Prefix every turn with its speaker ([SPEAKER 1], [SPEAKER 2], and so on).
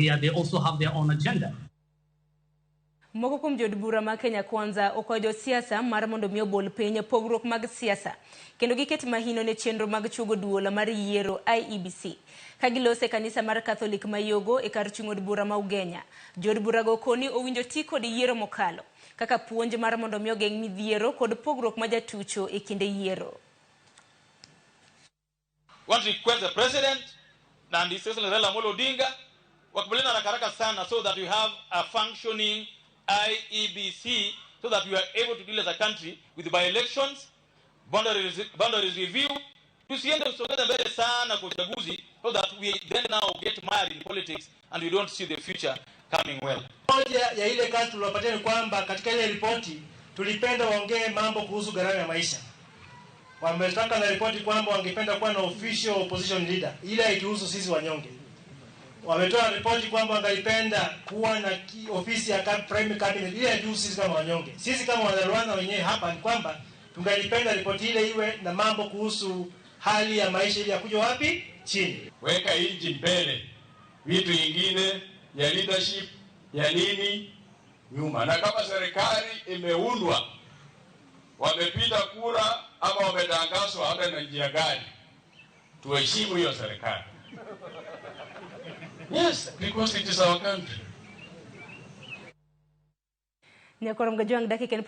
[SPEAKER 1] here, they also have their own agenda.
[SPEAKER 2] Moko kuom jood bura ma Kenya Kwanza okwayo josiasa mar mondo mi obol piny pogruok mag siasa kendo giket mahino ne chenro mag chuogo duol mar yiero IEBC. Ka gilose kanisa mar Catholic ma Yogo e kar chung' od bura ma Ugenya, jood burago koni owinjo ti kod yiero mokalo kaka puonj mar mondo mi ogeng' midhiero kod pogruok ma jatucho e kinde yiero.
[SPEAKER 3] Want to request the president and His Excellency Raila Amolo Odinga wakubaliana haraka haraka sana so that we have a functioning IEBC so that we are able to deal as a country with by-elections, boundaries review. Tusiende tusogeze mbele sana kwa uchaguzi so that we then now get mired in politics and we don't see the future coming well.
[SPEAKER 4] Moja ya ile kazi tuliwapatia ni kwamba katika ile ripoti tulipenda waongee mambo kuhusu gharama ya maisha. Wametaka na ripoti kwamba wangependa kuwa na official opposition leader, ile haituhusu sisi wanyonge. Wametoa ripoti kwamba wangalipenda kuwa na ofisi ya prime cabinet, ile haituhusu sisi kama wanyonge. Sisi kama Wanyarwanda wenyewe hapa ni kwamba tungalipenda ripoti ile iwe na mambo kuhusu hali ya maisha ili ya kuja wapi chini.
[SPEAKER 5] Weka nchi mbele, vitu vingine ya leadership ya nini nyuma. Na kama serikali imeundwa, wamepita kura ama wametangazwa hata na njia gani, tuheshimu hiyo serikali. Yes, because it is our country.
[SPEAKER 2] Nyakoro Mgajwang' dakika en